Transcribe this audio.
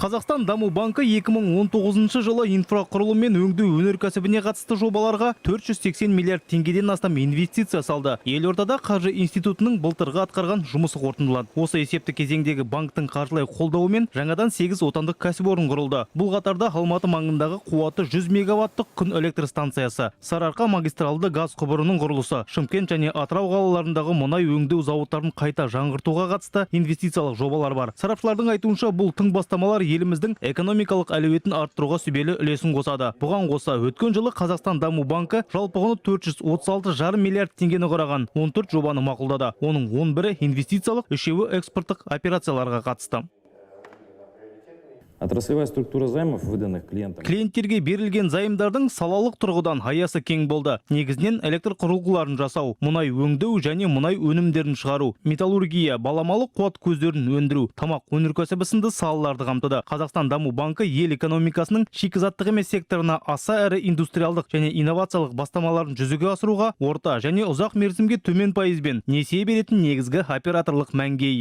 Қазақстан даму банкі 2019 жылы инфрақұрылым мен өңдеу өнеркәсібіне қатысты жобаларға 480 миллиард теңгеден астам инвестиция салды. Елордада қаржы институтының былтырғы атқарған жұмысы қорытындыланды. Осы есепті кезеңдегі банктің қаржылай қолдауымен жаңадан 8 отандық кәсіпорын құрылды. Бұл қатарда Алматы маңындағы қуаты 100 мегаваттық күн электр станциясы, Сарыарқа магистралды газ құбырының құрылысы, Шымкент және Атырау қалаларындағы мұнай өңдеу зауыттарын қайта жаңғыртуға қатысты инвестициялық жобалар бар. Сарапшылардың айтуынша, бұл тың бастамалар еліміздің экономикалық әлеуетін арттыруға сүбелі үлесін қосады. Бұған қоса, өткен жылы Қазақстан даму банкі жалпы құны 436,5 миллиард теңгені құраған 14 жобаны мақұлдады. Оның 11-і инвестициялық, үшеуі экспорттық операцияларға қатысты. Отраслевая структура займов, выданных клиентам, Клиенттерге берілген займдардың салалық тұрғыдан аясы кең болды. Негізінен электр құрылғыларын жасау, мұнай өңдеу және мұнай өнімдерін шығару, металлургия, баламалы қуат көздерін өндіру, тамақ өнеркәсібі сынды салаларды қамтыды. Қазақстан даму банкі ел экономикасының шикізаттық емес секторына аса ірі индустриалдық және инновациялық бастамаларын жүзеге асыруға орта және ұзақ мерзімге төмен пайызбен несие беретін негізгі операторлық мәнге ие.